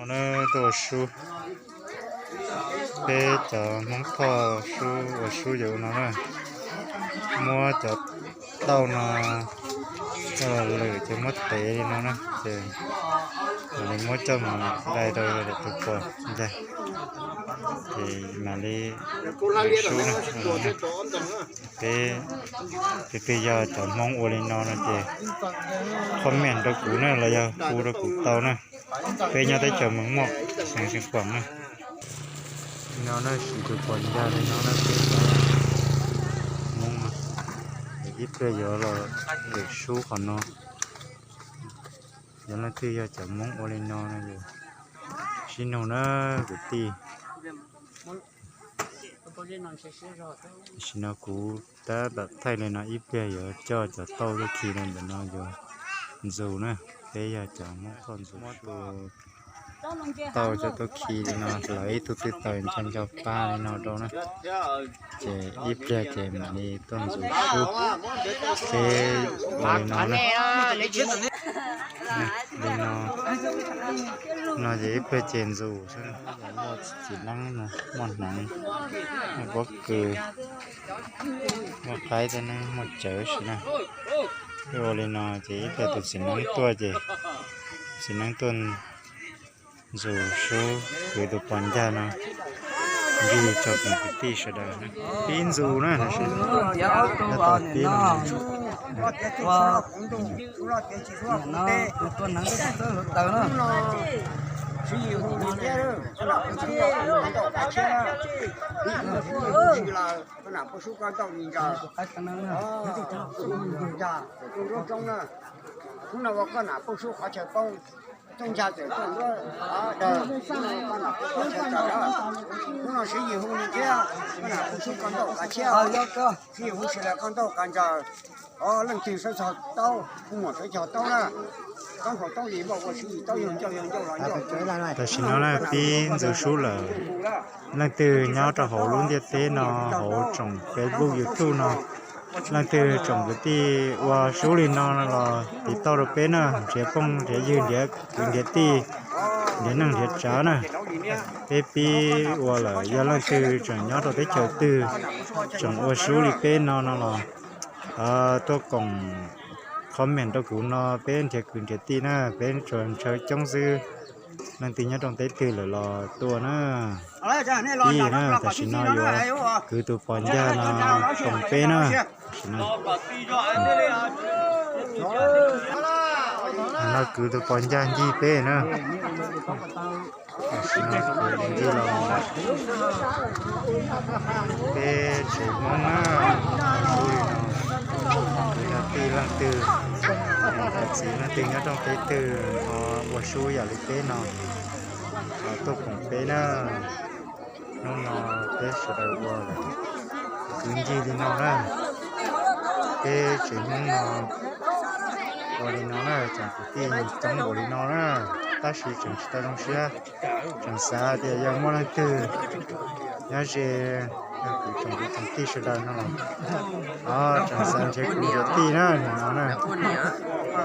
No tuaj ua sub, peb cov Hmoob Thoj sub ua sub yog ua no na, muab cov tauj no coj los lwm ces muab tev li no na, ces mam li muab coj mus dai rau daim tus pos ncag, ces mam li lwm sub na. Peb tus twg yog cov Hmoob ua li no no ces comment rau kuv na los yog hu rau kuv tau na. Peb nyob teb chaws Mees Muoj, xeev Xeev Khuam na. No na, siv tus pos ncag li no na peb cov Hmoob no, ib pliag yuav los lwm sub qhov no. Yog leej twg yog cov Hmoob ua li no no yus sib nug na kwv tij. Tam sim no kuv tab tom thaij li no ib pliag yuav coj cov tauj tuaj khi rau ntawm no yuav ntxus na. Peb yog cov Hmoob Thoj ntxus sub. Tauj coj tuaj khi li no, lawv ib tug twg tawm ncho ncho pa li no rau na, ces ib pliag ces mam li tuaj ntxus sub. Peb ua li no na. Li no, no ces ib pliag ces ntxus xwb. Muaj txiv neeb, muaj hneev, muaj pob kws, muaj qaib tej neeb, muaj cawv si na. Peb ua li no ces ib pliag tus txiv neeb tuaj ces txiv neeb tuaj ntxus sub kwv tus pos ncag no, ncig tso kwv tij sawv daws pib ntxus na. Nyob tau pib no, tus tuaj neev txawb hluav taws na. Koj nam pub sub koj ntaus li ntawd, ntag, tus nruab roob na, hnub no ua koj nam pub sub qhov chaw poob, tooj ntsa txawm tuaj nruab dawg, koj nam pub qhov chaw tawm, hnub no siv yim hu li thiab, koj nam pub sub koj ntaus qhov tshiab, siv yim hu sawv daws koj ntaus qhov ntsaws, leej twg sawv txog taub, kuv muam sawv txog taub na, taub hau taub li npaj ua siv yim taub yog ncauj yog ncauj los ncauj. Tam sim no na pib ntxus sub lawm, leej twg nyob rau hauv lub ntiaj teb no, hauv tsoom Facebook, YouTube no, leej twg tsoom kwv tij ua sub li no los tiv tauj rau peb na, nrhiav phooj nrhiav ywg, nrhiav kwv nrhiav tij, nrhiav neej nrhiav tsav na. Peb pib ua lawm, yog leej twg tseem nyob rau teb chaws twg tseem ua sub li peb no no los tuaj koom comment rau kuv no, peb nrhiav kwv nrhiav tij na, peb tsuas ntshaw coob xwb. Leej twg nyob rau teb twg lawm los tuaj na. Ib na, tam sim no yuav kwv tus pos ncag no koom peb na. Tam sim no kwv tus pos ncag ncig peb na. Tam sim no kwv ncig los mus peb tsev Hmoob na, sub li no, kwv tij leej twg, cov txiv leej twg nyob rau teb twg ho ua sub yam li peb no los tuaj koom peb na. Hnub no peb sawv daws ua kwv ncig li no na, peb tsev Hmoob no ua li no na, tsoom kwv tij coob npaum li no na, tab sis tseem tsis tau zoo siab. Tseem xav tias yog muaj leej twg nyob ze, yog kwv tsoom kwv tsoom tij sawv daws no los tseem xav nrhiav kwv nrhiav tij na, no na,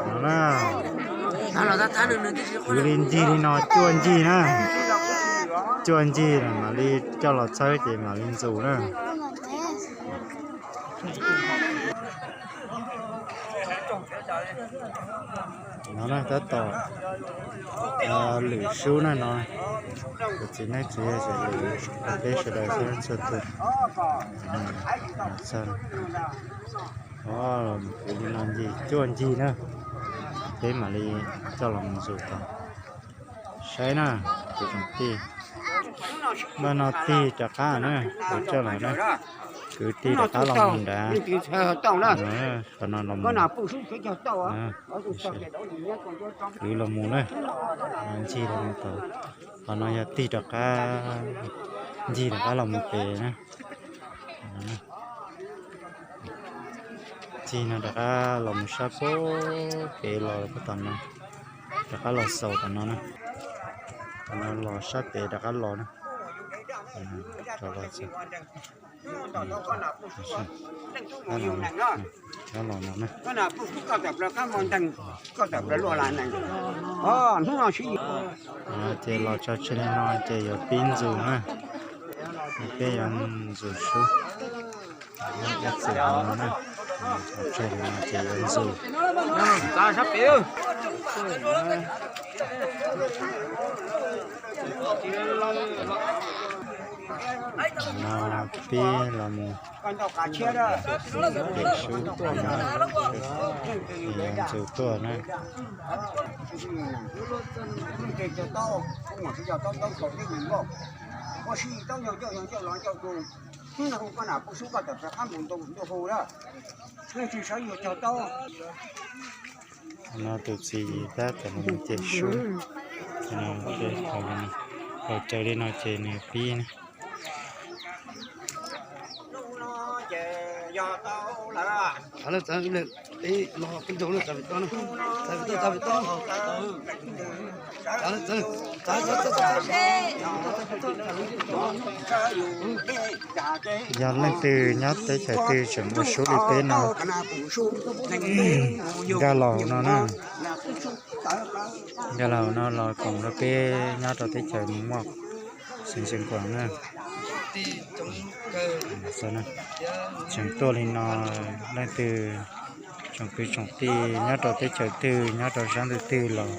no na. Kwv li ncig li no cuaj ncig na, cuaj ncig mam li coj los txhawb ces mam li ntxus na. No na tab tom lwm sub na no, kuv txiv neeb txiv yaig lwm rau peb sawv daws xwb txhua tus. Kwv li no ncig cuaj ncig na, peb mam li coj los mus ntxus tod. Saib na, kwv tsoom tij, npaj no tig rov qab na, kwv coj los na, kwv tig rov qab los mus nrad. Qhov no los mus, kwv los mus na, ncig los mus tod. Qhov no yog tig rov qab, ncig rov qab los mus pem na. Ncig no rov qab los mus sab pem los tom no, rov qab los xaus tom no na. Tom no los sab pem rov qab los na. Rov los txog, rov los no na. Ces los tso tseg li no ces yuav pib ntxus na. Peb yuav ntxus sub. Ib txwm no na, tso tseg li no ces yuav ntxus. No pib los mus pem sub, yuav ntxus tuaj na. No tus txiv tab tom los cem sub, haus cawv li no ces nws pib na. Yog leej twg nyob teb chaws twg tseem ua sub li peb no, nkag los hauv no na. Nkag los hauv no los koom rau peb nyob rau teb chaws Nus Muaj, xeev Xeev Khuam na. Tseem tuaj li no, leej twg tsoom kwv tsoom tij nyob rau teb chaws twg nyob rau sab ntuj twg los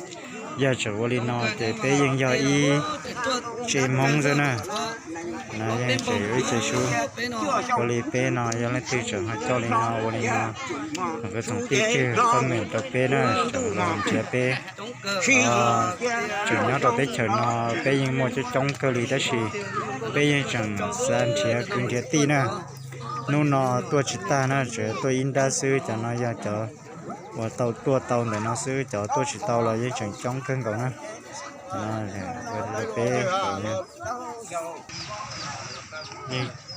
yog tseem ua li no ces peb yeej yog ib tsev Hmoob xwb na. No yeej tseem ua ib tsev sub. Ua li peb no yog leej twg tseem ho coj li no ua li no, tsoom kwv tsoom tij twg comment rau peb na, tseem los nrhiav peb. Tseem nyob rau teb chaws no peb yeej muaj coob coob kawg li tab sis peb yeej tseem xav nrhiav kwv nrhiav tij na. Hnub no tuaj tsis tag na, tseem tuaj ib nrab xwb, cov no yog cov uas tau tuaj tau ntawm no xwb, cov tuaj tsis tau los yeej tseem coob kawg nkaus na. Peb yeej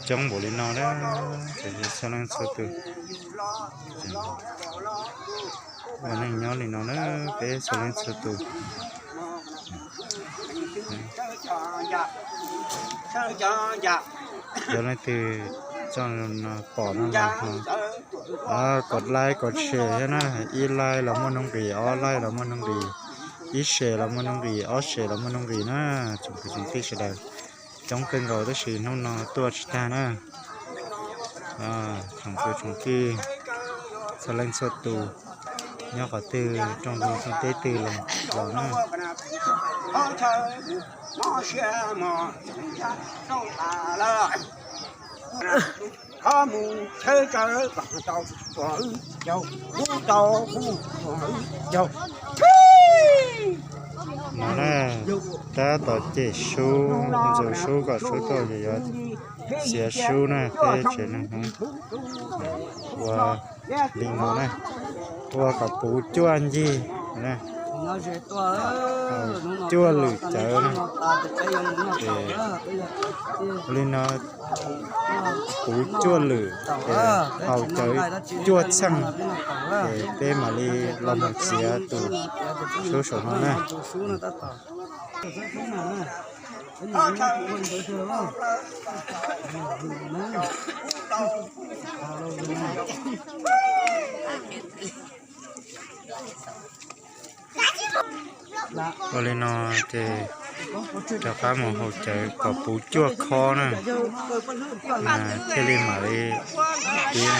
coob npaum li no na, txhua leej txhua tus ua neej nyob li no na, peb txhua leej txhua tus. Yog leej twg txoj no pom no los ho kom like kom share thiab na, ib like los muaj nuj nqis, ob like los muaj nuj nqis, ib share los muaj nuj nqis, ob share los muaj nuj nqis na. Tsoom kwv tsoom tij sawv daws, coob kawg nkaus tab sis hnub no tuaj tsis tag na. Tsoom kwv tsoom tij txhua leej txhua tus nyob qhov twg rooj ntug rooj teb twg los na. No na, tab tom cem sub, ntxus sub kom sub tuaj, yuav txiav sub na, peb tsev neeg Hmoob ua li no na, ua kom puv cuaj ncig, cuaj lwm cawv na, ces ua li no puv cuaj lwm, ces haus cawv cuaj txheej, ces peb mam li los mus txiav tus sub saum no na. Ua li no ces rov qab mus haus cawv kom puv cuaj khob na, thiaj li mam li pib na.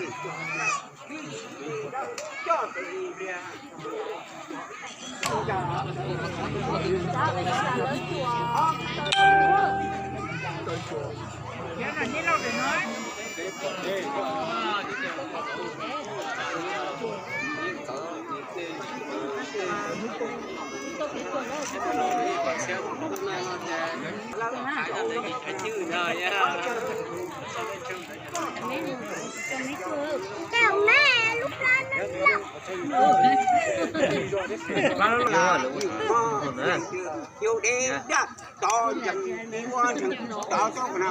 Tus dej daj tod ncees ua ntseg tod txob na,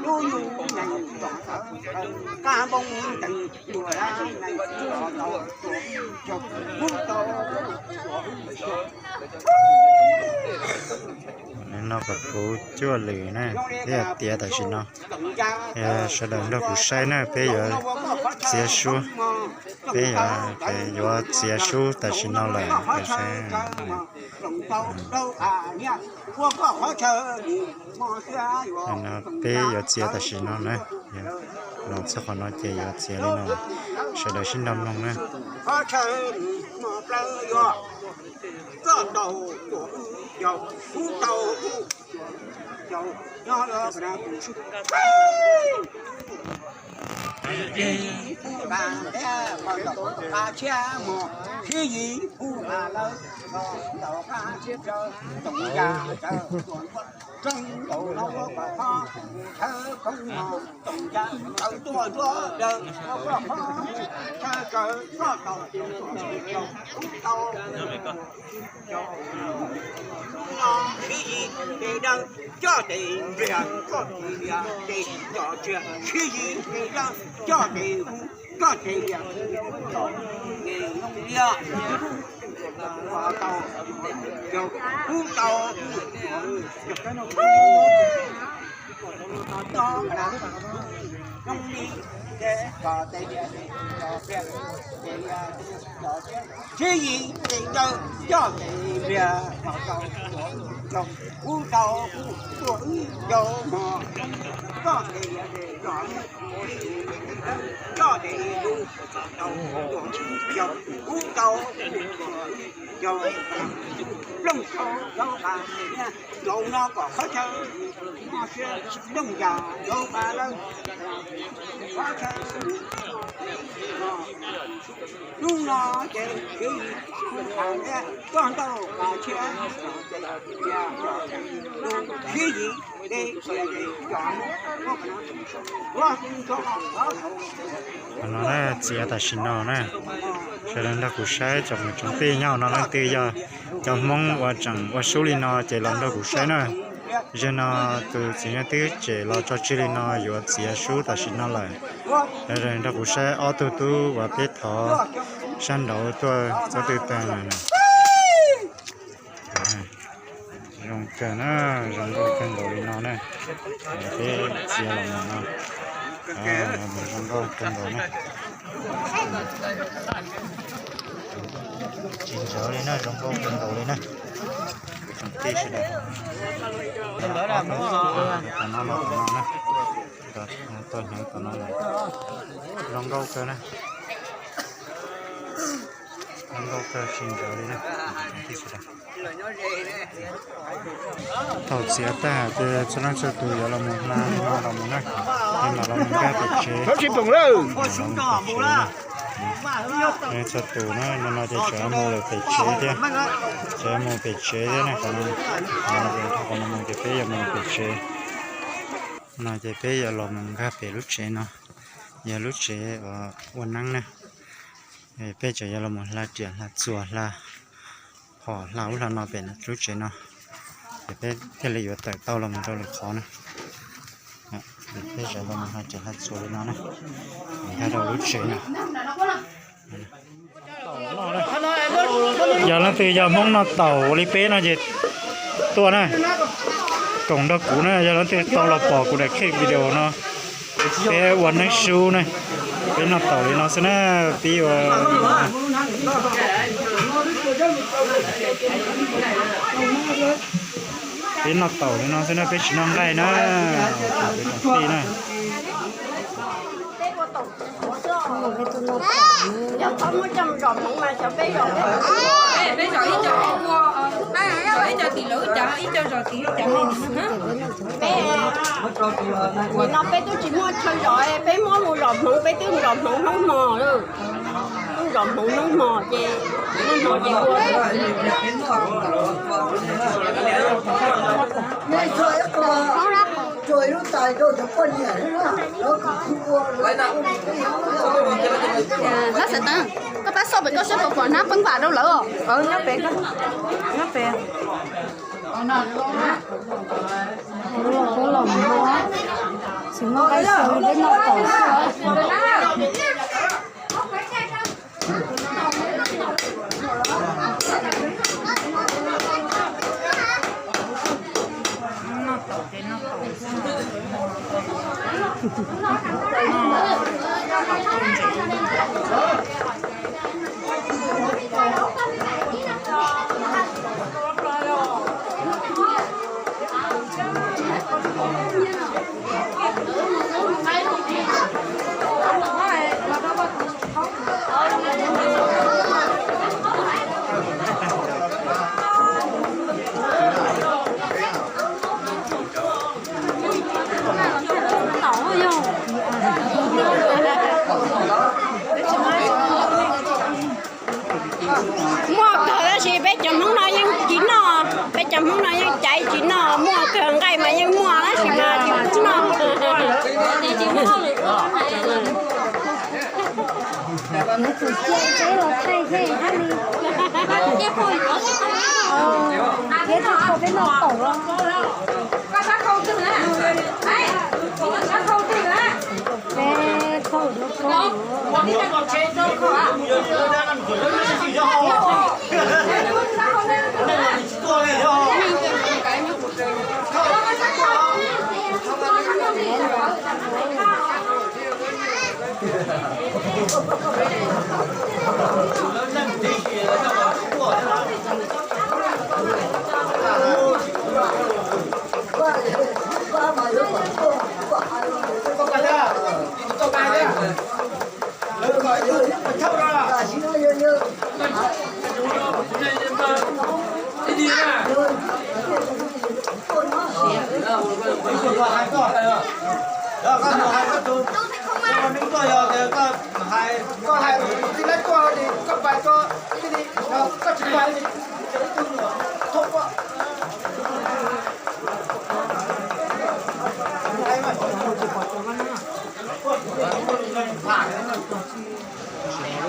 lub nyuj nees txom tawv, kab npoob ntees tuag lab nees txom tau, cog kub tau tuag. No kom puv cuaj lwm na, peb yuav txiav tam sim no. Sawv daws nrog kuv saib na, peb yuav txiav sub, peb yuav, yuav txiav sub tam sim no lawm. Peb yuav txiav tam sim no na, los txog qhov no ces yuav txiav li no, sawv daws sib nrog mloog na. Coj tes npliag, coj tes lias, tes cov tsiaj, sib yig tes dawb, coj tes hu, coj tes lias, tes lias, hu tau, zoo li, tes lias, tes tsiaj, sib yig tes dawb, coj tes npliag, hu tau, hu tuaj ib caug hmo, coj tes lias, tes cov, coj tes hu, hu tau, hu tau, hu caug, plooj tau, cov qas, cov no kom qhov chaw, no siab, plooj yas, cov qas lawm, qhov chaw, hnub no ces, koj ntau qas tshiab, sib yig, tes, tes cov, no na, txiav tam sim no na. Sawv daws nrog kuv saib, tsoom tsoom tij nyob no leej twg yog cov Hmoob uas tseem ua sub li no ces los nrog kuv saib na. Zaum no tus txiv neej twb tsem los tso tseg li no yuav txiav sub tam sim no lawm. Sawv daws nrog kuv saib ob tug tub uas peb thov sab nraud tuaj txog twg tag lawm na. Zoo kawg na, zoo nkauj kawg nkaus li no na. Peb txiav los mus no, los mus zoo nkauj kawg nkaus na. Tsis ntsawv li na, zoo nkauj kawg nkaus li na. Tsoom tij sawv daws, tom no los tom no na, tom no tom no los, zoo nkauj kawg na. Zoo nkauj kawg tsis ntsawv li na. Thaum txiav tag ces txhua leej txhua tus yuav los mus hla li no los mus na, ces mam los mus nkag pem tsev. Txhua tus na, no no ces tseem mus lawm pem tsev thiab, tseem mus pem tsev thiab na. Qhov no, qhov no mus ces peb yuav mus pem tsev. No ces peb yuav los mus nkag pem lub tsev no, yog lub tsev uas ua neeb na. Peb tseem yuav los mus hla riam hla txuas hla phom hla ub hla no pem lub tsev no, ces peb thiaj li yuav tawm tau los mus rau lwm qhov na. Peb tseem los mus hla riam hla txuas li no na, nkag rau lub tsev no. Yog leej twg yog Hmoob noj taum ua li peb no ces tuaj na, koom nrog kuv na. Yog leej twg tau los pom kuv daim clip video no, peb ua neeb sub na, peb noj taum li no xwb na, peb ua, peb noj taum li no xwb na, peb tsis noj nqaij na, peb tsis noj nqaij na. Nim no peb twb tsis muaj chaw zom, peb muab mus zom hmoov, peb twb zom hmoov hnub hmo, twb zom hmoov hnub hmo ces, hnub hmo ces ua. Hnab xav tau, koj pab xoj pem koj seb puas pom hnab peeb vam rau lawv os. Nyob pem, nyob pem. Kuv los, kuv los mus no, tsis muaj nqaij xyaw li peb noj taum xwb. Muaj kawg tab sis peb cov Hmoob no yeej tsis noj, peb cov Hmoob no yeej caiv tsis noj, muaj kawg nqaij mas yeej muaj tab sis mas tsis pub noj. Yuav tsum cia peb los thaij thiaj li, thiab tsis tau peb noj taum los. Peb thauj dua koj.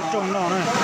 Lub rooj noj na.